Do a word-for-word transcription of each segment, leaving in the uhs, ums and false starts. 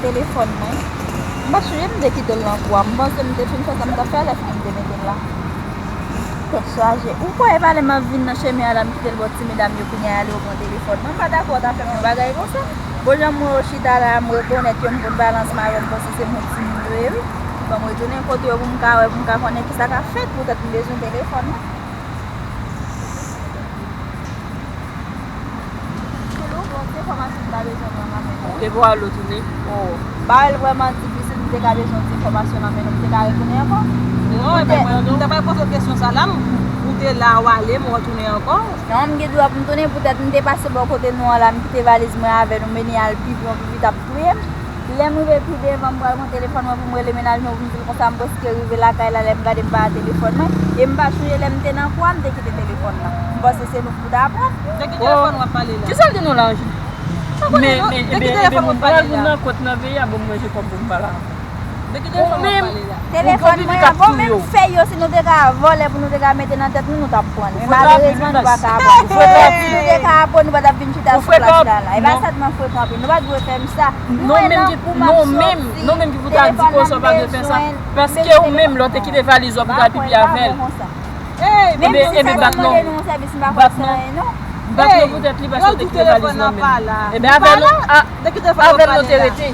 Telefòn mwen. M pa t sonje m te kite l nan kou a. M panse m te fin fè sa m t ap fè a, lè fini m te mete l la. Tèt chaje. Ou kwè e pa lè m ap vin nan chemen an la m kite l bò ti medam yo kounye a y ale yo pran telefòn mwen. M pa dakò w ta fè m yon bagay konsa. Bon jan m wè yo chita la a, m rekonèt yo, m konn balans m avè m, m panse se moun timoun yo ye wi. Ban m retounen kote yo pou m ka wè, pou m ka konnen kisa k ap fèt, poutèt m bezwen telefòn mwen. Pilou, gon ti enfòmasyon m ta bezwen pran nan men nou. Depi w ale w tounen. Oh, bagay l vrèman difisil, m te ka bezwen yon ti enfòmasyon nan men nou, m te ka retounen ankò? Non, e pa mwen, non. M te pral poze w kesyon sa la, m, ou te la, w ale, m wè w tounen ankò. Non, m gen dwa pou m tounen, poutèt m te pase bò kote nou an la, m kite valiz mwen avè nou, mennen al pi lwen, pi vit ap touye m. Lè m rive pi devan, m pral pran telefòn mwen pou m rele mennaj mwen, pou m di l konsa m prèske rive lakay la, lè m gade m pa wè telefòn mwen, e m pa sonje lè m te nan kou a, m te kite telefòn nan. M panse se nou k pou ta pran. De ki telefòn w ap pale la? Kisa l di nou la, Angeline? M pa konnen non. De ki telefòn w ap pale la? Moun nan kot nan veye a, ban m manje kòb pou m pale avè w. De ki telefòn w ap pale la? Telefòn mwen an, bon, menm fèy yo, si nou te ka vòlè pou nou te ka mete nan tèt nou, nou t ap pran li. Men malerezman, nou pa ka pran li. Si nou te ka aprann, nou pa t ap vin chita sou plas la, la. E pa sèlman frekan anpil. Nou pa dwe fè m sa. Nou wè nan kou m ap soti, telefòn nan m bezwen, m bezwen telefòn nan. Paske ou menm, lè w te kite valiz ou, w ap al pipi avè l. Menm si sa ta mande nou yon sèvis, m pa kwè se anyen, non. Bat nou poutèt li, paske w te kite valiz nan men l. Ebyen, avè l, avè l nou te rete.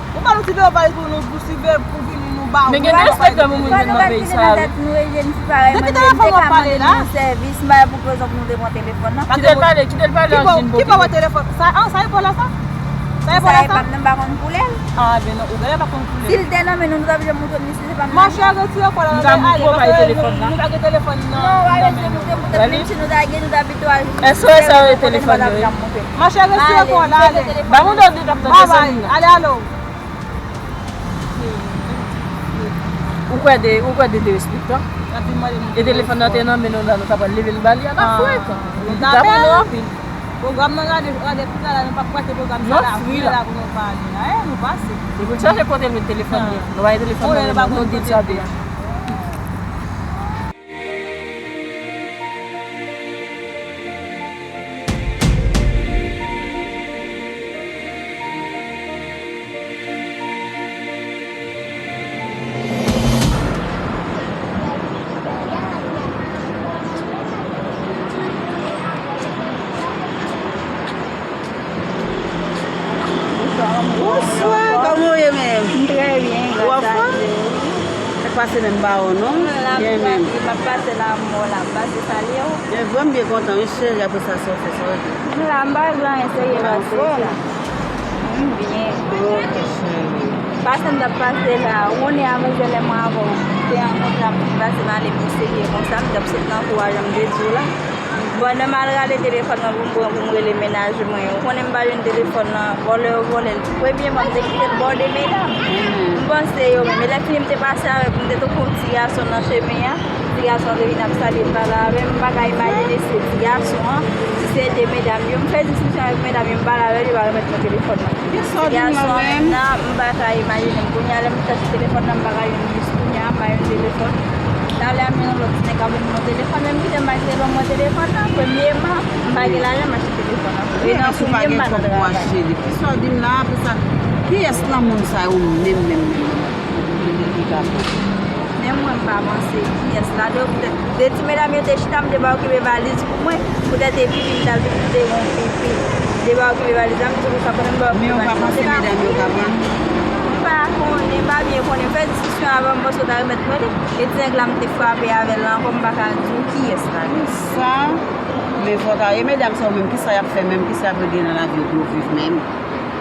Ou ba nou ti valiz pou nou, pou swiv, pou vini nou ba ou. Men gen de enspektè pou moun vin nan peyi sa a wi. De ki telefòn w ap pale la? Sèvis, m pa wè pou ki rezon pou nou te pran telefòn nan. Kite l pale, kite l pale, Angeline. Ki bò wè telefòn? Sa, an, sa e pa la sa? Sa e pa la sa? Sa e pa m nan, m pa konn koulè l. Ah, ben non, ou genlè pa konn koulè l. Si l te nan men nou, nou t ap janm montre m li, si se pa m nan men nou. Machè, retire kò la, ale, paske nou pa gen telefòn nan. Non, w a rete nou te poutèt menm si nou ta gen, nou ta pito al. S O S a yo telefòn yo wi. Machè, retire kò la, ale. Ba moun dòmi k ap tande zanmi nan. Ale, ale. Ou kwè de, ou kwè de derespektan? E telefòn nan te nan men nou la, nou ta pral leve l ba li a, n ap frekan. Li ta pran nou anpil. Pwogram nan rale, rale tout la, la, nou p ap prate pwogram sa la, vre la pou nou pale. Ayen, nou pase. E pou n chache kote l met telefòn li. Nou pa gen telefòn nan men nou, nou di sa deja. Bonswa, kòman w ye menm? M trè byen, gras a Dye. Ou anfòm? Sa k pase menm, m pa wè w non. Byen menm. M ap pase la, m wè w la, m pase salye w. Byen vre, m byen kontan wi cheri, apre sa sa w fè, sa w di. M la, m pa regle anyen serye pase sa. M byen. Ok cheri. Pase m t ap pase la, ou konnen avan yè lè mwen avè w te rankontre, m te pase m ale byen serye konsa, m t ap sot nan kou a jan m te di w la. Pandan m al rale telefòn nan pou m pran pou m rele mennaj mwen, ou konnen m pa jwenn telefòn nan, vòlè yo vòlè l. Premyèman, m te kite l bò de medam. M panse yo menm. E lè fini m te pase avè l, m te twouve yon ti gason nan chemen an. Ti gason an te vin ap salye m, pale avè m. M pa ka imajine si se ti gason an, si se de medam yo. M fè diskisyon avèk medam yo, m pale avè l, yo pa remèt mwen telefòn nan. Ti gason an menm nan, m pa ka imajine m. Kounye a, lè m chache telefòn nan, m pa ka jwenn li. Kounye a, m pa jwenn telefòn. Talè a, m jwenn yon lòt ti nèg k ap ban m yon telefòn, men m kite m pa kite l ban mwen telefòn nan. Premyèman, m pa gen lajan, m achte telefòn nan. E nan kou m ye, m pa nan travay. Kiyès ou pa gen kòb pou achte li? Kisa w di m la, apre sa, kiyès nan moun sa yo menm, menm, menm, menm, ki ka pran? Men mwen, m pa panse kiyès la, de, poutèt de ti medam yo te chita, m te ba okipe valiz pou mwen, poutèt e pipi m t al pipi, m te gen yon pipi. M te ba okipe valiz la, m di konsa, pandan m ba okipe valiz la, m te ka. Men ou pa panse medam yo ka pran? M pa konnen, m pa byen konnen. M fè diskisyon avè w, m panse w ta remèt mwen li. E ti nèg la m te frape avè l la ankò, m pa ka di w kiyès la. Sa, men fò ta, e medam sa yo menm, kisa y ap fè menm, kisa y ap regle nan lavi yo pou yo viv menm?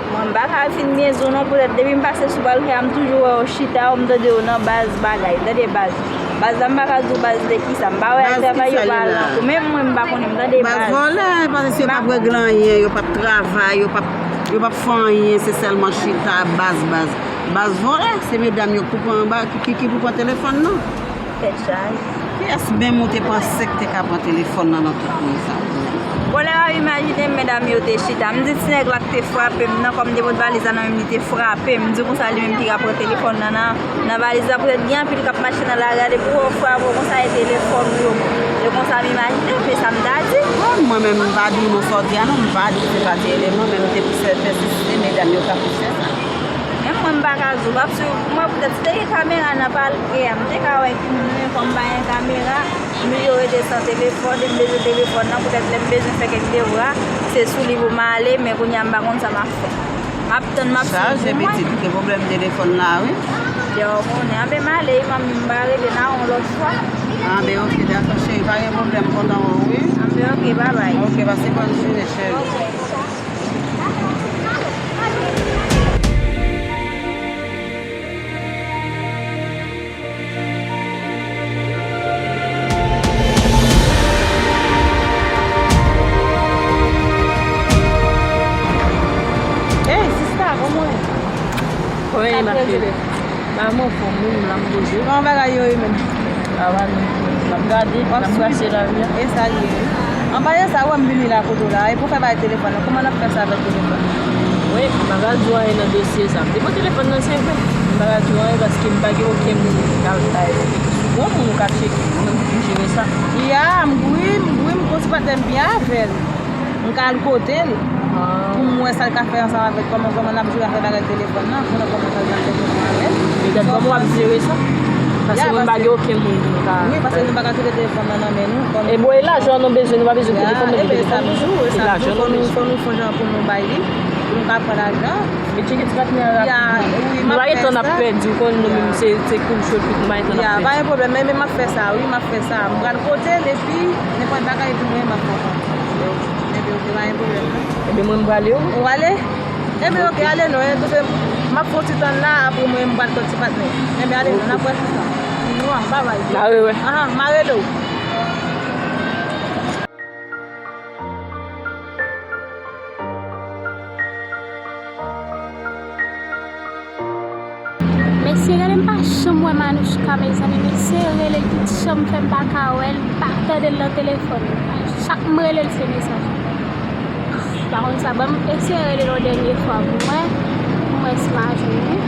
Mwen, m pa ka fin byen di w non, poutèt depi m pase sou balkon an, m toujou wè yo chita, m tande yo nan baz bagay, tande baz. Baz la, m pa ka di w baz de kisa, m pa wè ak travay yo pa al nan kou, menm mwen, m pa konnen, m tande baz. Baz vòlè, paske si yo p ap regle anyen, yo p ap travay, yo p ap, yo p ap fè anyen, se sèlman chita, baz, baz. Baz vòlè, se medam yo k pou pran anba, ki, ki, ki pou pran telefòn nan. Tèt chaje. Kiyès menm ou te panse k te ka pran telefòn nan, nan tout moun sa? Bon, lè w ap imajine m, medam yo te chita. M di ti nèg la k te frape m nan, kòm m te pot valiz la nan men m, li te frape m. M di konsa, li menm ki ka pran telefòn nan, nan, nan valiz la. Poutèt gen anpil k ap mache nan lari a, depi w wè w frape w konsa, e telefòn ou yo. E konsa m imajine, men sa m ta di. Bon, mwen menm, m pa di w non sa w di a non, m pa di w se pa ti eleman, men m te plis pèsiste, medam yo ka plis fè sa. M pa ka di w, m ap swiv pou mwen poutèt si te gen kamera nan palè a, m te ka wè ki moun yo, kòm pa gen kamera, m yo rete san telefòn, e m bezwen telefòn nan poutèt lè m bezwen fè kèk devwa, se sou li pou m ale, men kounye a m pa konn sa m ap fè. M ap tann, m ap swiv pou mwen. Chaje pitit, gen pwoblèm telefòn la, wi. Deja w konnen, anben m ale, manmi, m pa rele nan yon lòt fwa. Anben, oke, dakò, cheri, pa gen pwoblèm, kontan wè w, wi. Anben, oke, babay. Oke, pase bòn jounen, cheri. Oke. Ey, sista, kòman w ye? Kòman w ye, ma chérie? Ba m anfòm, wi, m la, m poze. Kòman bagay yo ye menm? Sa va, m ap gade, m ap brase lavi a. E sa l ye, wi. Anba e sa, wè m vini la kote w la, e pou fè bagay telefòn nan, kòman n ap fè sa avèk telefòn nan? Wi, m pa ka di w anyen nan dosye sa. M te pran telefòn nan, se vre. M pa ka di w anyen paske m pa gen okenn moun ki ka bay. Si w gon moun ou ka tcheke, ou menm ki pou jere sa. Ya, m, wi, m, wi, m gon ti patnè m byen avè l. M ka al kote l pou m wè sa l ka fè ansanm avèk kòman, kòman n ap jere afè bagay telefòn nan, pou nou kòman sa l ka fè pou nou avè l. E gad kòman w ap jere sa. Paske mwen pa gen okenn moun pou m ka. Wi, paske nou pa ka kite telefòn nan nan men nou. E bon, e lajan nou bezwen, nou pa bezwen kite telefòn, nou gen telefòn toujou. E lajan nou bezwen. Fò nou fè yon jan pou nou bay li, pou nou ka pran lajan. Li tcheke ti patnè a rapid. Ya, wi, m ap fè sa. Nou pa gen tan n ap pèdi, ou konn nou menm se, se kou l cho l pit, nou pa gen tan n ap pèdi. Ya, pa gen pwoblèm, men, men m ap fè sa, wi, m ap fè sa. M pral kote l, epi nenpòt bagay, epi mwen, m ap fè sa. Ebyen, oke, pa gen pwoblèm, non. Ebyen, mwen, m prale, wi. Ou prale? Ebyen, oke, ale non, e, paske m ap fè yon ti tann la, apre mwen, m pral tann ti patnè. Ebyen, ale non, n ap wè sou sa. Mwa, babay. Mare wè. Ahan, mare do. Mesye, gade m pa janm wè Manouchka, mezanmi. Mesye rele l tout jan m fè m pa ka wè l, m pa tande l nan telefòn. Chak m rele l, se mesaj. M pa konn sa. Ban m eseye rele l yon dènye fwa pou mwen, pou mwen si m a jwenn li.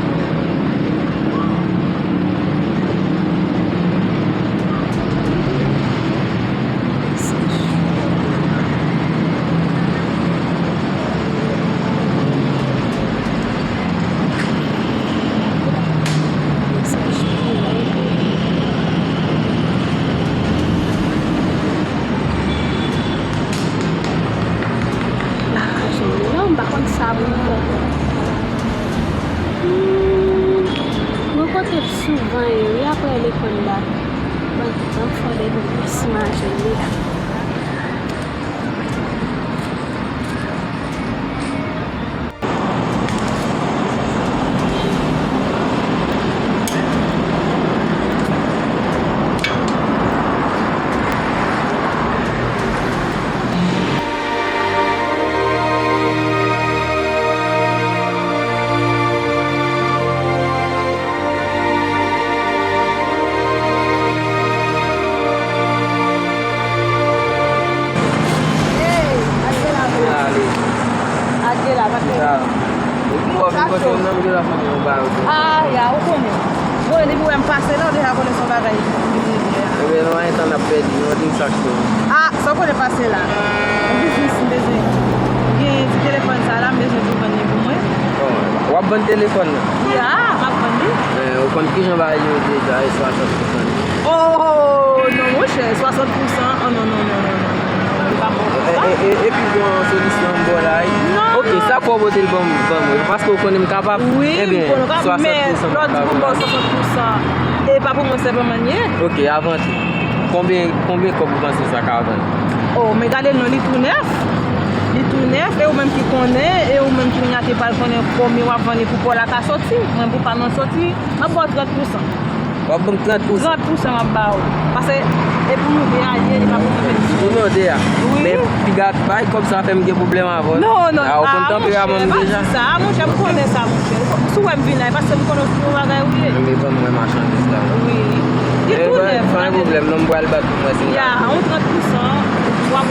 M pa ka jwenn li non, m pa konn sa pou m fè. Hmm, yon kote l souvan ye, wi, apre lekòl la. Ban, ban m fè yon dènye kou si m a jwenn li la. Hey, Adela, bro. Ale. Adela, pa fè. Sa. Ou konn wè vin kote m nan, m gen la fanmi ou ba yo tou. Ah, ya, ou konnen. Bon, depi w wè m pase la, ou deja konnen se yon bagay ki vin rive a. Ebyen, nou pa gen tan n ap pèdi, nou di m sa k fè. Ah, sa w konnen pase la. Yon biznis m bezwen. Gen ti telefòn sa la, m bezwen pou vann li pou mwen. Bon, w ap vann telefòn nan? Ya, m ap vann li. Men, ou konn kijan bagay yo deja, e swasant pou san. Oh, non, monchè, swasant pou san, oh, non, non, non, non, non, non, non, li pa bon. E, e, e, epi bon solisyon m ba w la, wi. Non, non. Oke, sa fò w pote l ban m, ban mwen, paske w konnen m kapab. Wi, m konnen w kapab, men lè w di pou m ba w swasant pou san, e pa pou mwen sèlman l ye. Oke, avan tou, konbyen, konbyen kòb ou panse sa ka vann? Oh, men gade l non, li tou nèf. Li tou nèf, e ou menm ki konnen, e ou menm ki kounye a te pral konnen konbyen w ap vann li pou pa w la ka soti. Mwen pou pa mwen soti, m ap ba w trant pou san. W ap ban m trant pou san? Trant pou san m ap ba w. Paske e pou nou de a l ye, e pa pou mwen menm. Pou nou de a. Wi. Men piga bay kòb sa fè m gen pwoblèm avè w. Non, non, ah, monchè, pa di sa, monchè, m konnen sa, monchè. Si w wè m vin la, e paske m konnen w se yon bagay ou ye. Men ban m wè machandiz la. Wi. Li tou nèf. Pa gen pwoblèm, non, m pral bat pou mwen si m ka. Ya, yon trant pou san, w ap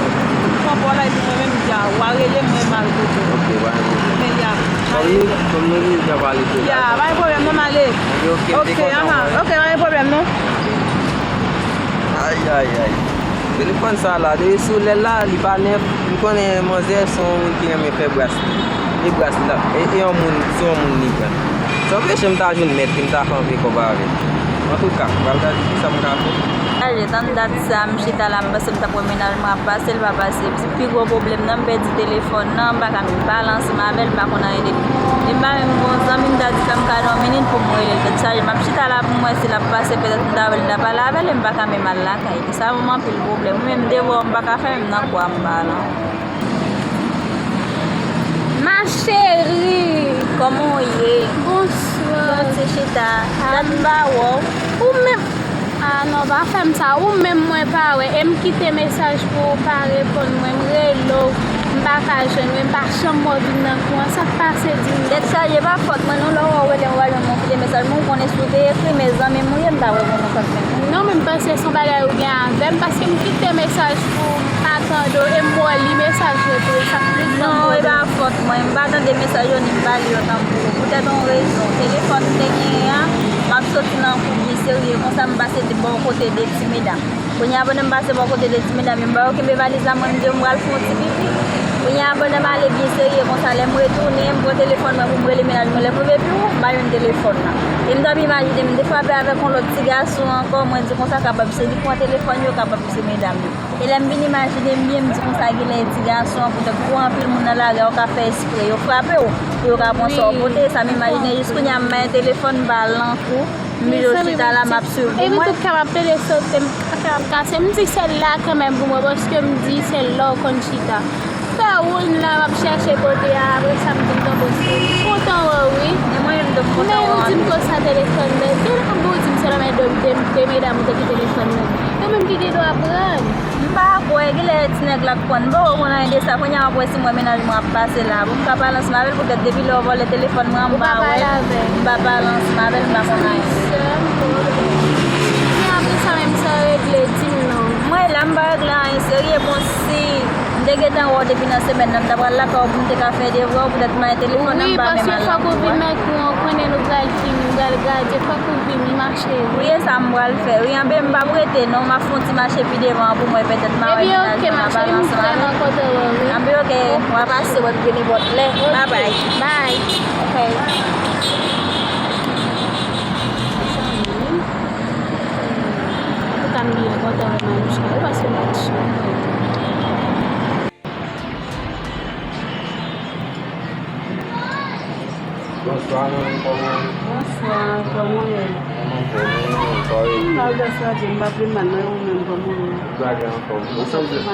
pran pa w la, epi mwen menm, ya, w a rele mwen, m a rele w. Oke, pa gen pwoblèm. Men ya. Kòm nou, kòm nou deja pale de la. Ya, pa gen pwoblèm, non, m ale. Oke, oke, oke, aha, oke, pa gen pwoblèm, non. Ay, ay, ay. Telefòn sa la, depi sou lè l la, li pa nèf. M konnen manzè se yon moun ki renmen fè bras li. E bras li la. E, e yon moun, se yon moun li pran. Sa anpeche m ta jwenn mèt li, m ta fè anpil kòb avè l. Antouka, m pral gade kisa m ka fè. Chaje, tann dat sa, m chita la, m panse m t ap wè mennaj mwen ap pase, l pa pase. Pi gwo pwoblèm nan, m pèdi telefòn nan, m pa ka menm pale ansanm avè l, m pa konn anyen de li. E m pa menm gon zanmi m ta di fè m kado yon minit pou m rele l. Tèt chaje, m ap chita la pou m wè si l ap pase, petèt m ta wè l, m ta pale avè l, e m pa ka menm al lakay li. Sa ban m anpil pwoblèm. Ou menm, devwa w m pa ka fè, menm nan kwa m pa al ankò. Ma chérie, kòman w ye? Bonswa. Bon, ti chita. Ah. Dat m pa wè w. Ou menm. Ah non, pa fè m sa. Ou menm mwen pa wè. E m kite mesaj pou ou pa reponn mwen. M rele w. M pa ka jwenn ou. M pa janm wè w vin nan kou an. Sa k pase, di m non. Tèt chaje, pa fòt mwen non. Lè w wè w rele m, ou pa janm kite mesaj. Mwen, ou konnen si w te ekri, men zanmi m ou ye, m ta reponn ou kanmenm. Non, men m panse se yon bagay ou gen avè m, paske m kite mesaj pou m pa tande w, e m wè w li mesaj yo tou, e sa k plis ban m pwoblèm. Non, e pa fòt mwen, m pa tande mesaj yo, ni m pa li yo tanpou ou. Poutèt yon rezon, telefòn m te genyen an, m ap soti nan kou byen serye, konsa m pase de bò kote de ti medam. Kounye a, pandan m pase bò kote de ti medam yo, m ba yo kenbe valiz la, mwen m di yo m pral fè yon ti pipi. Kounye a, pandan m ale byen serye konsa, lè m retounen, m pran telefòn mwen pou m rele mennaj mwen, lè m rive biwo, m pa jwenn telefòn nan. E m t ap imajine m te frape avèk yon lòt ti gason ankò, mwen di konsa kapab se li k pran telefòn yo, kapab se medam yo. E lè m vin imajine m byen, m di konsa genlè ti gason an, poutèt ou wè anpil moun nan lari a, yo ka fè espre, yo frape w, pou yo ka pran sa w pote, sa m imajine. Jis kounye a, m bay telefòn, m pa al nan kou, m bliye chita la, m ap swiv ou. Epi mwen tou ka m ap pede sote, m pa ka m kase. M di se la kanmenm pou mwen, paske m di se la w konn chita. Fè woun la, m ap chèche pote a, apre sa m di m tonbe sou ou. M kontan wè w, wi. E mwen menm tou m kontan wè w anpil. Men ou di m konsa telefòn nan. Gen lè ou di m se nan men de, de, de medam ou te kite telefòn nan. Yo menm ki gen dwa pran l. M pa kwè, genlè ti nèg la k pran l. M poko konn anyen de sa. Kounye a m ap wè si m wè mennaj mwen ap pase la. Pou m ka pale ansanm avè l, poutèt depi lè w vòlè telefòn mwen an, m pa wè l. Ou pa pale avè l. M pa pale ansanm avè l, m pa konn anyen de li. Sè m, bon. Men apre sa menm sa regle, di m non. Mwen la, m pa regle anyen serye, bon, si m te gentan wè w depi nan semèn nan, m ta pral lakay ou pou m te ka fè devwa w, poutèt m pa gen telefòn nan, m pa menm al lakay ou a. Wi, paske fòk ou vin nan kou an, ou konnen nou pral fini, nou pral gade, fòk ou vini, ma chérie. Wi, e sa m pral fè. Wi, anben m p ap rete, non, m ap fè yon ti mache pi devan an pou m wè, petèt m a wè mennaj mwen, m a pale ansanm avè l. Ebyen, oke, ma chérie, m vrèman kontan wè w, wi. Anben, oke, w ap pase, w ap vini nenpòt lè. Ok. Babay. Bay. Ok. Mezanmi. Antouka, m byen kontan wè Manouchka wi, paske m pa t sou. Bonswa, manmi, kòman w ye? Bonswa, kòman w ye? Mwen anfòm, e ou menm, kòman w ye? M la, grasye a Dye, m pa pi mal, non, e ou menm, kòman w ye? Tout bagay anfòm. Ou sanble, wi,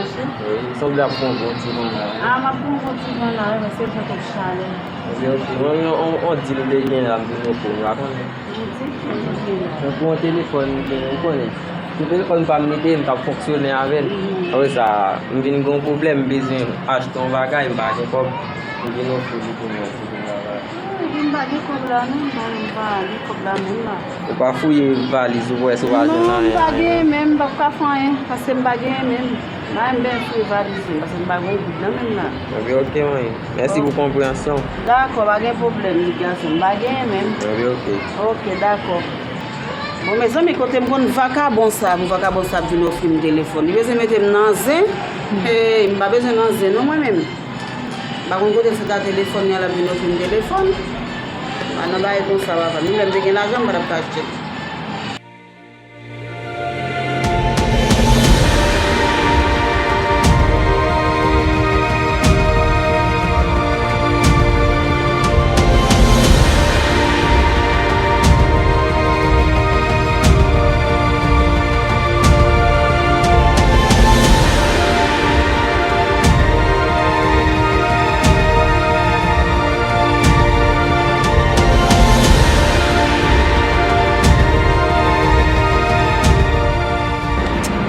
ou sanble ap pran bon ti van la, wi. A, m ap pran bon ti van la, wi, paske fè twòp chalè. Ebyen, oke. Mwen, yon, yon, yon dil m te gen la, m vin ofri w, ou pa konnen. Yon dil ki m te gen la. Tankou yon telefòn m gen, ou konnen. Sou telefòn pa m li te ye, m t ap fonksyone avè l. Mhm. Apre sa, m vin gen yon pwoblèm, m bezwen achte yon bagay, m pa gen kòb. M vin ofri li pou mwen, pou vin travay. Ebyen, m pa gen kòb la, non, m pa, m pa gen kòb la menm la. Ou pa fouye valiz ou pou wè si w pa jwenn anyen? Non, m pa gen menm, m p ap ka fè anyen, paske m pa gen menm. M pa renmen fouye valiz mwen, paske m pa gen yon goud nan men m la. Ebyen, oke, manmi. Mèsi pou konpreyansyon w. Dakò, pa gen pwoblèm, ti gason m. M pa genyen menm. Ebyen, oke. Oke, dakò. Bon, mezanmi, kote m konn vakabon sa, pou vakabon sa ap vin ofri m telefòn. Li bezwen mete m nan zen? Hey, m pa bezwen nan zen, non, mwen menm. M pa konn kote l sot ak telefòn, li al ap vin ofri m telefòn. M pa nan bagay konsa, papa. Menm lè m te gen lajan, m pa t ap ka achte l.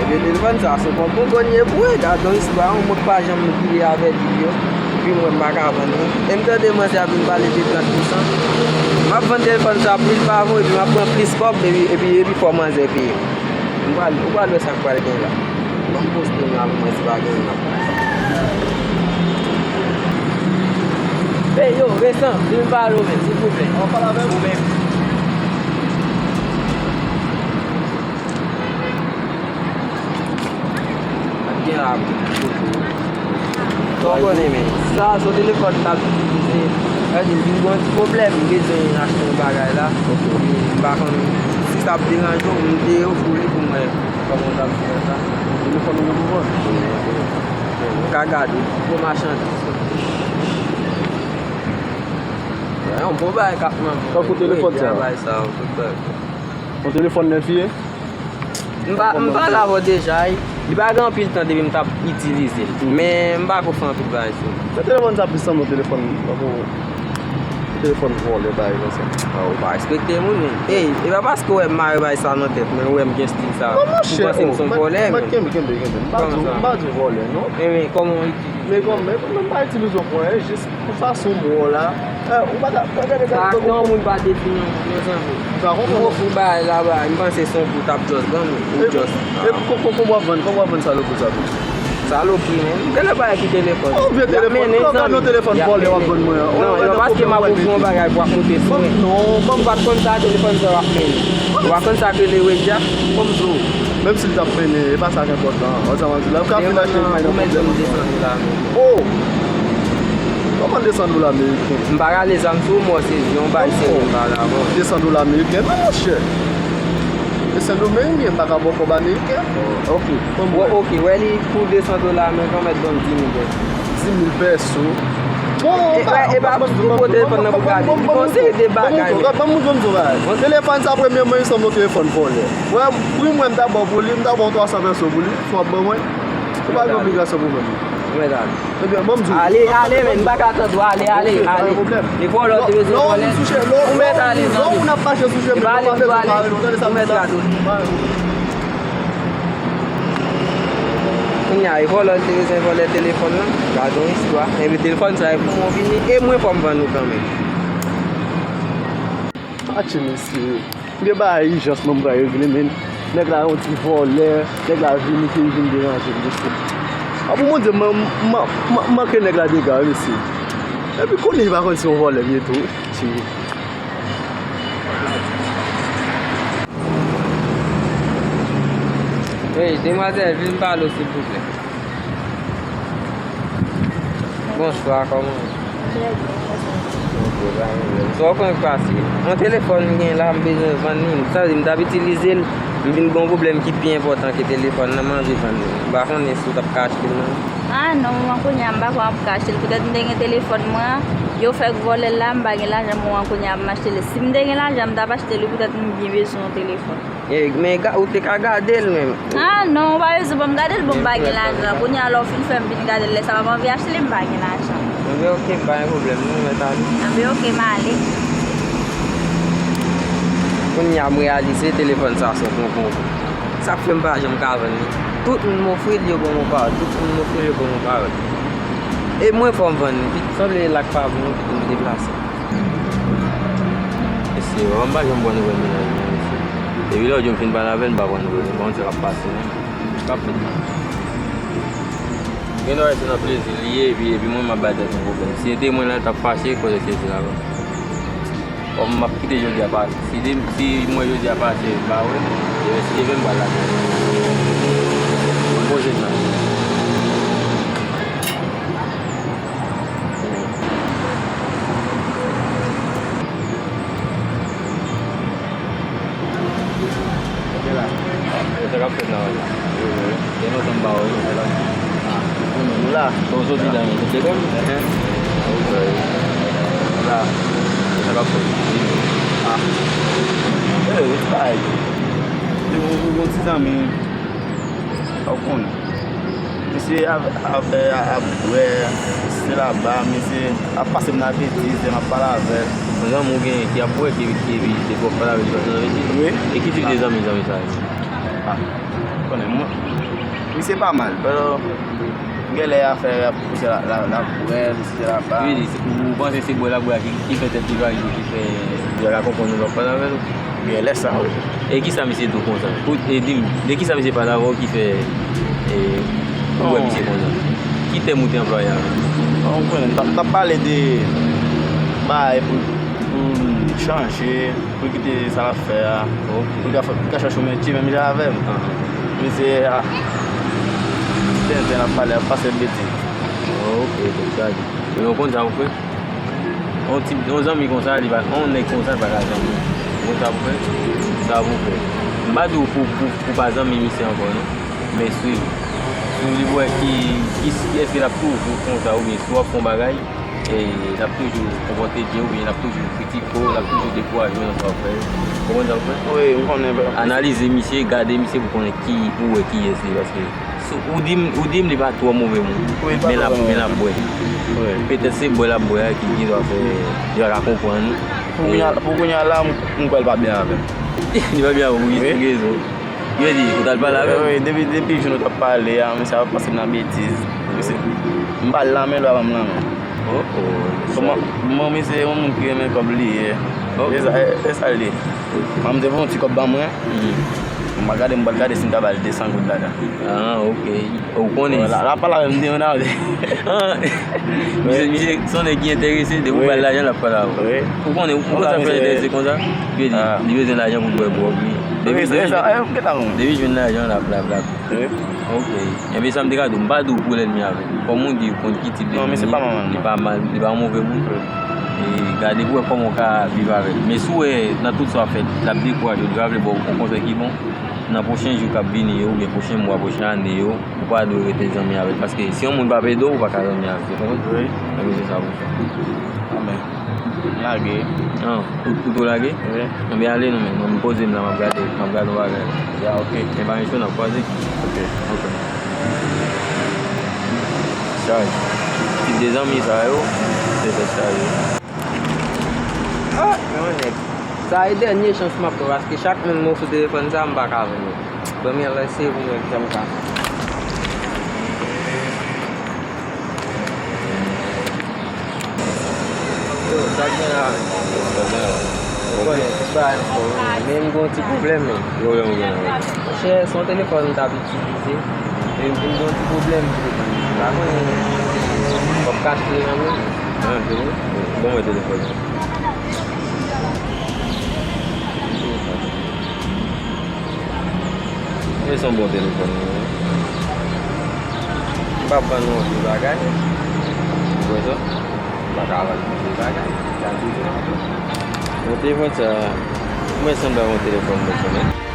Ebyen, telefòn sa, se yon bon gònye pou e gade yon istwa, yon moun k pa janm rele avè li yo. Epi mwen, m pa ka vann li. E m tande manzè ap vin pale de trant pousan. M ap vann telefòn sa plis pa vo, epi m ap pran plis kòb, epi, epi, epi fò manzè peye. M pral, ou pral wè sa k pral gen la. Ban m poste m la pou mwen si pa gen yon ap. Hey, yo, Vincent, vin pale w menm, silvouplè. An pale avè w menm. Ap gen la. Sa w konnen, men. Sa, se yon telefòn m t ap itilize. Sa di m vin gen yon ti pwoblèm, m bezwen achte yon bagay la. Ok. M pa konn si sa ap deranje w, m te ofri w li pou m wè kòman w t ap fè sa. Telefòn ou gen pou vann? Wi, ok. Ou ka gade, gwo machandiz. Yon bon bagay k ap nan men w. Tankou telefòn sa. Travay sa, yon tout bagay. Yon telefòn nèf li ye? M pa, m pale avè w deja, wi. Li pa gen anpil tan depi m t ap itilize l. Men m pa ko fè anpil bagay sou li. Men telefòn sa plis sanble yon telefòn, tankou telefòn vòlè, bagay konsa. Ah, ou pa respekte moun, men. Ey, e pa paske w wè m mare bagay sa nan tèt mwen, ou wè m gen stil sa, ou panse m se yon vòlè, men. Kenbe, kenbe, kenbe. M pa di w, m pa di w vòlè, non. Men, men, kòman w itilize l? Men kòman, men, men m pa itilize w pou anyen, jis Pou fason m wè w la, eh, ou pa ka, pa gade sa ak yon moun pa defini yon moun, mezanmi. M ofri w bagay la, bagay, m panse se yon kou w t ap just ban m, ou just. E ko-, ko-, kòman w ap vann, kòman w ap vann salopri sa tou? Salopri, men. M genlè pa ki telefòn. Oh, vye telefòn. Non, gade yon telefòn vòlè w ap vann mwen an. Non, e pa paske m ap ofri w yon bagay pou w ap moute sou mwen. Non, ou pa t konn sa telefòn sa w ap mennen. Ou pa konn sa k rele wè dja. Ban m di w, menm si l t ap mennen, e pa sa k enpòtan. Wè sa m ap di la, ou ka fin achte l, pa gen pwoblèm. Oh! Kòman de san dola ameriken? M pa rale zam sou ou, mwen sezi yon bay serye m pale avè w. De san dola ameriken, non, monchè. E Sendomeng, m pa ka ba w kòb ameriken. Ok. Wè, ok, wè li pou de san dola ameriken, ou mèt ban m di mil pèso. Di mil pèso? Bon, e, e pa pou gwo telefòn nan pou gade. Li gon seri de bagay. Ban m di w yon bagay. Telefòn sa, premyèman, li sanble yon telefòn vòlè. Wè, pri m wè m ta ba w pou li, m ta ba w twa san pèso pou li. Fò w ap ban mwen. Ou pa gen obligasyon pou ban m li. Ou mèt ale. Ebyen, ban m di w. Ale, ale, men, m pa ka tande w, ale, ale, ale. E vòlè w te bezwen vòlè. Ou mèt ale, zanmi. Lè w moun ap mache sou chemen, ou pa bezwen pale, non, tande sa m di la. Ou mèt ale. Kounye a, e vòlè w te bezwen vòlè telefòn nan. Gade yon istwa. Ebyen, telefòn sa, e pou mwen vini, e mwen fò m vann ou kanmenm. Atche, mesye. M gen bagay ijans mwen m pral regle, men nèg la yon ti vòlè, nèg la vini ke li vin deranje m, mesye. A pou Bondye, m, m, m, m manke nèg la dega, wi, mesye. Epi kounye a, li pa konn si yon vòlè m ye tou, wi. Ti. Hey, demwazèl, vin pale w, silvouplè. Bonswa, kòman w ye? Trè byen, kòman w ye? Ok, pa pwoblèm. Sa w konn k pase? Yon telefòn m gen la, m bezwen vann li. Sa vle di, m t ap itilize l, m vin gen yon pwoblèm ki pi enpòtan ke telefòn nan, m anvi vann li. M pa konnen si w t ap ka achte l, non. Ah, non, moman kounye a, m pa kwè m ap ka achte l. Poutèt m te gen telefòn mwen an, yo fèk vòlè l la, m pa gen lajan, moman kounye a, m achte l. Si m te gen lajan, m t ap achte l, wi, poutèt m byen bezwen yon telefòn. E, men ga-, ou te ka gade l menm. Ah, non, ou pa bezwen ban m gade l, bon, m pa gen lajan. Kounye a, lè w fin fè m vin gade l, lè sa m ap anvi achte li, m pa gen lajan. Ebyen, ok, pa gen pwoblèm, non, mèt ale. Ebyen, ok, m ale. Kounye a, m reyalize telefòn sa se yon konkonbo. Sa k fè m pa janm ka vann li. Tout moun m ofri l, yo ban m yon pawòl. Tout moun m ofri l, yo ban m yon pawòl. E mwen, fò m vann li. Sanble lak pa bon, pou m deplase. Mesye, m pa janm pran nouvèl mennaj mwen, mesye. Depi lòt jou m fin pale avè l, m pa pran nouvèl li, m pa konn sa k ap pase, non. K ap fèt la? Gen dwa se nan plezi li ye, epi, epi mwen, m ap bay tèt mwen pwoblèm. Si se te mwen la, l t ap fache, kote se di la, bon. Kòm m ap kite jodi a pase. Si de, si m wè jodi a pase, m pa wè l, demen si Dye vle, m pral lakay. M poze nan. Sa k ap fèt la, wè la? Gen lontan m pa wè w, men la. Ah, ou konnen nou la. Bon, jodi la, men, nou te konn? Enhen. La. Sa k ap fèt? Ah. Eh, ou ti bay. Ou, ou, ou ti zanmi. Ou konnen. Misye ap, ap, ap bwè, misye laba, misye ap pase m nan betiz, lè m ap pale avè l. Yon zanmi w genyen ki ap bwè, ki, ki evite twòp pale avè l, li pase nan betiz? Wi. E ki tip de zanmi, zanmi sa yo? Ah, konnen mwen. Misye pa mal, pero genlè afè ap pouse la, la, la bwè, misye laba. Wi, ou panse se bwè l ap bwè a ki, ki fè tèt li vale, ki fè li pa ka konprann ou lè w ap pale avè l? Genlè sa, wi. E kisa misye di w konsa? Pou, e di m, de kisa misye pale avè w ki fè, e, ou wè misye konsa? Ki tèm ou te anplwaye avè l? Bon, ou konnen, n t ap, n t ap pale de bagay pou, pou l chanje, pou l kite sa l ap fè a, pou l ka fè, pou l ka chache yon menm chemen menm jan avè m. Misye a, tenten l ap pale, ap pase m betiz. Ok, bon, gade. Men ou konn sa ou fè? Yon ti, yon zanmi konsa, li pa, yon nèg konsa, li pa ka zanmi. Bon, sa pou fè, sa pou fè. M pa di w pou, pou, pou pa zanmi misye ankò, non. Men swiv. Si w li wè ki, ki, ki èske l ap toujou konsa, oubyen si w ap fè yon bagay, e l ap toujou konpòte byen, oubyen l ap toujou kritike w, l ap toujou dekouraje w nan sa w ap fè. Ou konprann sa m fè? Wi, m konnen. Analize misye, gade misye pou konnen ki, pou wè kiyès li, paske si ou di m, ou di m li pa twò move moun. Wi, li pa twò move moun. Men l ap, men l ap bwè. Wi. Petèt se bwè l ap bwè a ki gen dwa fè li pa ka konprann. Pou kounye a, pou kounye a la, m, m kwè l pa byen avè m. Li pa byen avè w pou ki rezon? Yo di, ou t al pale avè l? Wi, depi, depi jou nou t ap pale a, misye ap pase m nan betiz. Misye, m ba l lanmen, l pa ban m lanmen. Oh, oh. Kòman, kòman misye se yon moun ki renmen kòb li ye. Ok. E sa, e, e sa l ye. Manman m te voye yon ti kòb ban mwen. Mhm. M pral gade, m pral gade si m ka ba l de san goud ladan. Ah, ok. Ou konnen. Bon, la, la pale avè m de yon avè. Ah. Misye, misye, se yon nèg ki enterese, depi ou ba l lajan, l ap pale avè w. Wi. Ou konnen, ou konn sa fè l enterese konsa? Li di, li bezwen lajan pou bwè gwòg li. Depi, depi, depi jwenn lajan, l ap, l ap, l ap. Wi. Ok. Enben, sa m te ka di w, m pa di w pou lènmi avè l. Kòm ou di, ou konn ki tip de moun li ye, li pa mal, li pa yon move moun. Wi. E gade pou wè kòman w ka viv avè l. Men si w wè, nan tout sa w ap fè, l ap dekouraje w, li pa vle ba w yon konsèy ki bon, nan pwochen jou k ap vini yo, oubyen pwochen mwa, pwochen ane yo, ou pa dwe rete zanmi avè l. Paske si yon moun p ap ede w, ou pa ka zanmi avè l. Ou konprann? Wi. Enben, se sa pou fè. Anben. M lage. Ah, ou, ou tou lage? Wi. Anben, ale non, men. Mwen, m poze m la, m ap gade, m ap gade yon bagay. Ya, ok. Men pa mechan, n ap kwaze. Ok. Ok. Chaj. Tip de zanmi sa yo, se tèt chaje. Ah, men yon nèg. Sa e dènye chans m ap pran, paske chak moun mwen sou telefòn sa, m pa ka jwenn li. Premye lè se pou mwen ki sa m ka fè. Yo, sa k gen la? Sa k gen la? Ou konnen, tout bagay anfòm, men m gen yon ti pwoblèm, men. Ki pwoblèm ou gen la? Monchè, se yon telefòn m t ap itilize, e m vin gen yon ti pwoblèm. M pa konnen, fò m kache l nan men. Ah, se vre? Ban mwen telefòn nan. Men se yon bon telefòn, wi. M p ap vann nou anpil bagay. Ou wè sa? M pa ka vann nou anpil bagay. Gade telefòn. Bon, telefòn sa, mwen sanble yon telefòn mwen konnen.